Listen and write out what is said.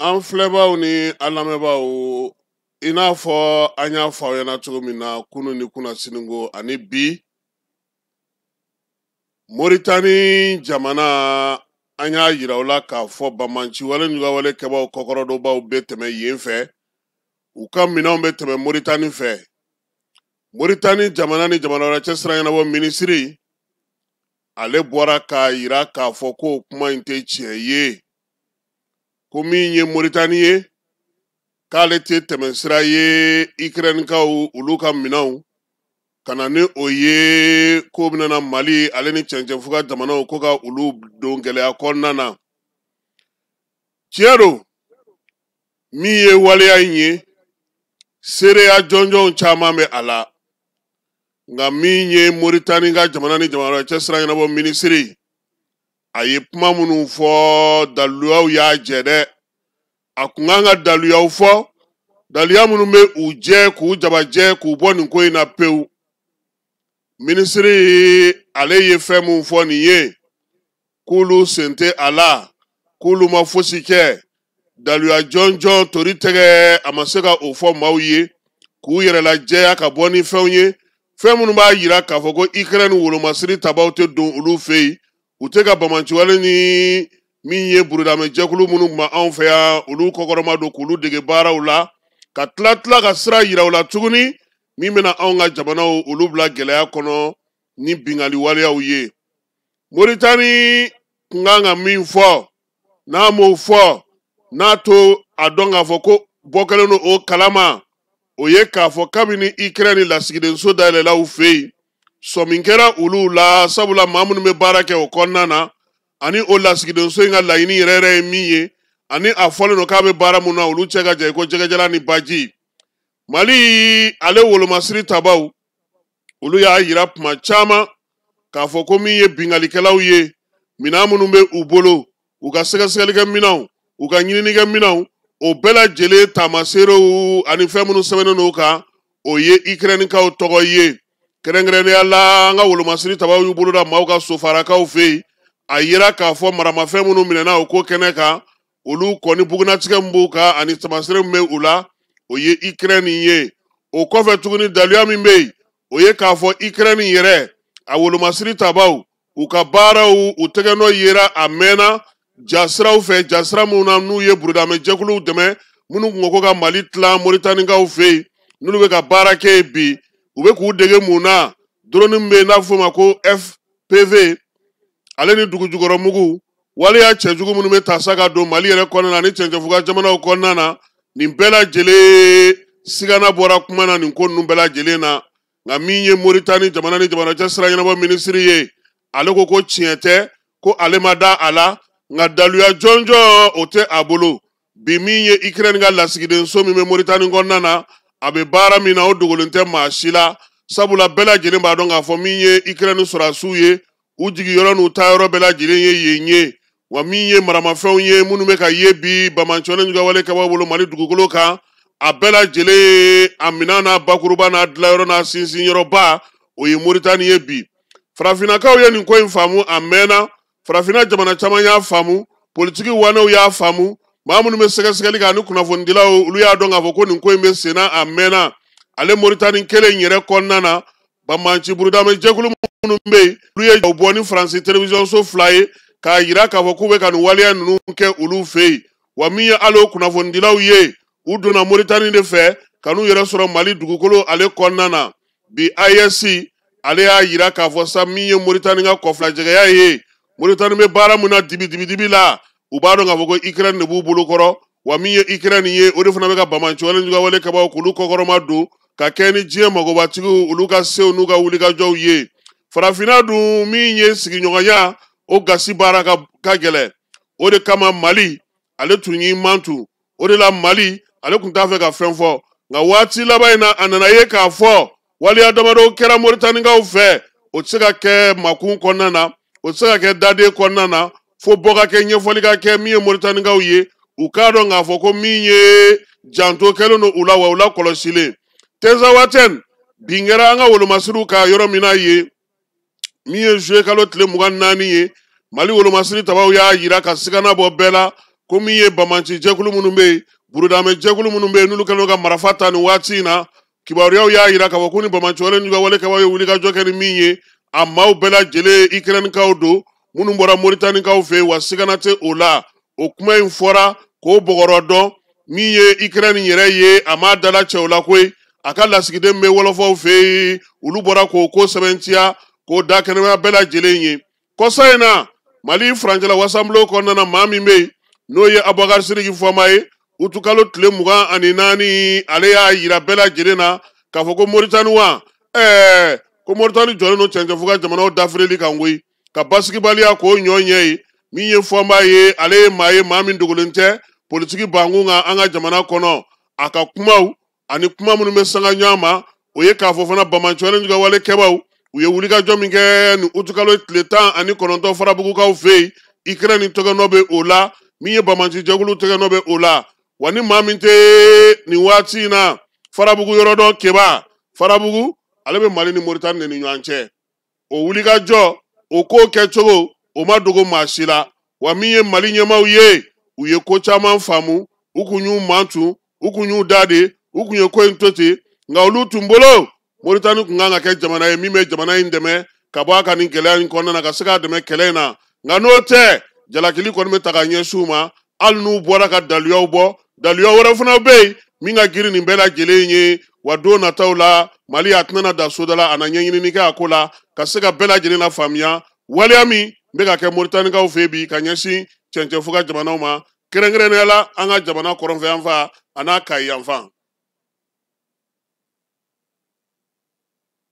An filɛbaaw ni an lamɛnbaaw, i n'a fɔ an y'a fɔ aw ɲɛna cogo min na kunun ni kunnasiniko ani bi, Moritani jamana, an y'a yira u la k'a fɔ banbaanci wale ɲugawale kɛbaaw kɔkɔrɔdonbaw bɛ tɛmɛ yen fɛ, u ka minɛnw bɛ tɛmɛ Moritani fɛ. Moritani jamana ni jamana wɛrɛ cɛ sira ɲɛnabɔ minisiri, ale bɔra k'a yira k'a fɔ ko kuma in tɛ tiɲɛ ye, ko min ye Moritani ye, k'ale tɛ tɛmɛsira ye Ikɛrɛnikaw olu ka minɛnw ka na ni o ye, k'o bɛna na Mali ale ni cɛncɛnfuga jamanaw ko ka olu don gɛlɛya kɔnɔna na. Tiɲɛ don, min ye waleya in ye, seereya jɔnjɔnw caman bɛ a la, nka min ye Moritani ka jamana ni jamana wɛrɛ cɛ sira ɲɛnabɔ minisiri, a ye kuma minnu fɔ, daluyaw y'a jɛ dɛ. A kun kan ka daluyaw fɔ, daluya minnu bɛ u jɛ k'u jabajɛ k'u bɔ nin ko in na pewu. Minisiri ale ye fɛn mun fɔ nin ye, k'olu sen tɛ a la, k'olu ma fosi kɛ, daluya jɔnjɔn tori tɛgɛ a ma se ka o fɔ maaw ye k'u yɛrɛ lajɛya ka bɔ ni fɛnw ye, fɛn minnu b'a yira k'a fɔ ko Ikɛrɛni wolomasiri tabaw tɛ don olu fɛ yen, u tɛ ka banbaanciwale ni min ye burudamɛjɛkulu minnu tun bɛ anw fɛ yan olu kɔkɔrɔma don k'olu dege baaraw la, ka tila tila ka sira yira u la tuguni min bɛna anw ka jamanaw olu bila gɛlɛya kɔnɔ ni binkanni waleyaw ye. Moritani kun kan ka min fɔ, n'a m'o fɔ, n'a to a dɔn k'a fɔ ko bɔ kɛlen don o kalama, o ye k'a fɔ kabini Ikɛrɛni lasigidenso dayɛlɛla u fɛ yen, sɔmi kɛra olu la, sabula maa minnu bɛ baara kɛ o kɔnɔna na, ani o lasigidenso in ka laɲini yɛrɛ yɛrɛ ye min ye, ani a fɔlen don k'a bɛ baara mun na, olu cɛ ka jan i ko jɛgɛjalan ni baji. Mali ale wolomasiri tabaw, olu y'a yira kuma caman k'a fɔ ko min ye binkannikɛlaw ye, minɛn minnu bɛ u bolo, u ka sɛgɛsɛgɛlikɛ minɛnw, u ka ɲininikɛ minɛnw, o bɛɛ lajɛlen taamaseerew ani fɛn minnu sɛbɛnnen don o kan, o ye Ikɛrɛnikaw tɔgɔ ye. Kɛrɛnkɛrɛnnenya la, an ka wolomasiri tabaw y'u bolo da maaw ka sofarakaw fɛ yen. A yira k'a fɔ maramafɛn minnu minɛna o ko kɛnɛ kan, olu kɔni bugunnatigɛ min b'u kan ani taamasere min bɛ u la, o ye Ikɛrɛni ye. O kɔfɛ tuguni, daluya min bɛ yen, o ye k'a fɔ Ikɛrɛni yɛrɛ a wolomasiri tabaw, u ka baaraw, u tɛgɛnɔ yera a mɛnna jasiraw fɛ, jasira minnu na n'u ye burudamɛjɛkuluw dɛmɛ minnu kun ko ka Mali tilan Moritanikaw fɛ yen, n'olu bɛ ka baara kɛ yen bi. U bɛ k'u dege mun na? Drone min bɛ yen n'a bɛ f'o ma ko FPV, ale ni dugujukɔrɔmugu waleya cɛjugu minnu bɛ ta sa ka don Mali yɛrɛ kɔnɔna na ni cɛncɛnfuga jamanaw kɔnɔna na, nin bɛɛ lajɛlen sigana bɔra kuma na nin ko ninnu bɛɛ lajɛlen na. Nka min ye Moritani jamana ni jamana cɛ sira ɲɛnabɔ minisiri ye, ale ko ko tiɲɛ tɛ, ko ale ma da a la, nka daluya jɔnjɔn o tɛ a bolo. Bi min ye Ikɛrɛni ka lasigidenso min bɛ Moritani kɔnɔna na, a bɛ baara min na, o dogolen tɛ maa si la, sabula bɛɛ lajɛlen b'a dɔn k'a fɔ min ye Ikɛrɛni sɔrɔdasiw ye, u jigiyɔrɔ n'u taayɔrɔ bɛɛ lajɛlen ye yen ye. Wa min ye maramafɛnw ye minnu bɛ ka ye bi banbaanciwale ɲugawale kɛbaaw bolo Mali dugukolo kan, a bɛɛ lajɛlen a minɛn n'a bakuruba n'a dilanyɔrɔ n'a sinsinyɔrɔba, o ye Moritani ye bi. Farafinnakaw ye nin ko in faamu a mɛnna, farafinna jamana caman y'a faamu, politiki wanɛw y'a faamu, maa minnu bɛ sɛgɛsɛgɛli kɛ ani kunnafonidilaw, olu y'a dɔn k'a fɔ ko nin ko in bɛ senna a mɛnna. Ale Moritani kelen in yɛrɛ kɔnɔna na, banbaanci burudamɛ jɛkulu minnu bɛ yen, olu ye bɔ ni Faransi telewisɔnso 2 ye k'a yira k'a fɔ k'u bɛ ka nin waleya ninnu kɛ olu fɛ yen. Wa min ye hali o kunnafonidilaw ye, u donna Moritani de fɛ ka n'u yɛrɛ sɔrɔ Mali dugukolo ale kɔnɔna na. Bi AES ale y'a yira k'a fɔ sa min ye Moritani ka kɔfilajɛgɛya ye, Moritani bɛ baara min na dibi dibi dibi la, u b'a dɔn k'a fɔ ko Ikɛrɛni de b'u bolo kɔrɔ. Wa min ye Ikɛrɛni ye, o de fana bɛ ka banbaanciwale ɲugawale kɛbaaw k'olu kɔkɔrɔma don ka kɛ ni diɲɛ magobatigiw olu ka sew n'u ka wulikajɔw ye. Farafinna dun min ye sigiɲɔgɔnya, o gasi baara ka gɛlɛn. O de kama Mali ale tun y'i mantu, o de la Mali ale tun t'a fɛ ka fɛn fɔ. Nka waati laban in na, a nana ye k'a fɔ waleya damadɔ kɛra Moritanikaw fɛ, o tɛ se ka kɛ makun kɔnɔna na, o tɛ se ka kɛ daden kɔnɔna na, fo bɔ ka kɛ, ɲɛfɔli ka kɛ min ye Moritanikaw ye, u k'a dɔn k'a fɔ ko min ye janto kɛlen don u la, wa u la kɔlɔsilen. Tɛnzawatɛn bin kɛra an ka wolomasiriw kan yɔrɔ min na yen, min ye zuwe kalo tile 24 ye, Mali wolomasiri tabaw y'a yira ka sigana bɔ bɛɛ la Ko min ye banbaanci jɛkulu minnu bɛ yen, burudamɛ jɛkulu minnu bɛ yen, n'olu kɛlen don ka marifa ta nin waati in na, kibaruyaw y'a yira k'a fɔ ko ni banbaanci wale n'u ka wale kɛbaaw ye wulikajɔ kɛ ni min ye, a maaw bɛɛ lajɛlen Ikɛrɛnikaw don minnu bɔra Moritanikaw fɛ yen, wa sigana tɛ o la. O kuma in fɔra k'o bɔgɔrɔ dɔn. Min ye Ikɛrɛni yɛrɛ ye, a m'a dala cɛw la koyi. A ka lasigiden bɛ wɔlɔfɔw fɛ yen, olu bɔra k'o ko sɛbɛntiya k'o da kɛnɛmaya bɛɛ lajɛlen ye. Kɔsa in na, Mali furancɛla wasanbulon kɔnɔna na, maa min bɛ yen n'o ye Abubakar Sidiki Fɔnba ye, utukalo tile 24, ale y'a yira bɛɛ lajɛlen na k'a fɔ ko Moritani wa ko Moritani jɔlen don cɛncɛnfuga jamanaw dafirili kan koyi, ka basigibaliya k'o ɲɔ ɲɛ ye. Min ye Fɔnba ye, ale ye maa ye, maa min dogolen tɛ politiki bankun kan an ka jamana kɔnɔ. A ka kumaw ani kuma minnu bɛ sanga ɲɔgɔn ma, o ye k'a fɔ fana banbaanci wale ka wale kɛbaaw, u ye wulikajɔ min kɛ nin utukalo tile 19 Farabugukaw fɛ yen, Ikɛrɛni tɛgɛnɔ bɛ o la, min ye banbaanci jɛkulu tɛgɛnɔ bɛ o la. Wa ni maa min tɛ nin waati in na Farabugu yɔrɔ dɔn, Keba Farabugu, ale bɛ Mali ni Moritani de ni ɲɔgɔn cɛ. O wulikajɔ, o ko kɛcogo, o ma dogo maa si la. Wa min ye Mali ɲɛmaaw ye, u ye ko caman faamu, u kun y'u mantun, u kun y'u da de, u kun ye ko in to ten. Nka olu tun bolo, Moritani kun kan ka kɛ jamana ye min bɛ jamana in dɛmɛ ka bɔ a ka nin gɛlɛya in kɔnɔna na, ka se k'a dɛmɛ kɛlɛ in na. Nka n'o tɛ, jalakili kɔni bɛ ta ka ɲɛsin u ma, hali n'u bɔra ka daluyaw bɔ. Daluya wɛrɛ fana bɛ yen min ka girin nin bɛɛ lajɛlen ye. Wa don nataw la, Mali a tɛna da soda la, a na ɲɛɲinini kɛ a ko la ka se ka bɛɛ lajɛlen lafaamuya waleya min bɛ ka kɛ Moritanikaw fɛ bi ka ɲɛsin cɛncɛnfuga jamanaw ma, kɛrɛnkɛrɛnnenya la an ka jamana kɔrɔnfɛ yanfan a n'a Kayi yanfan.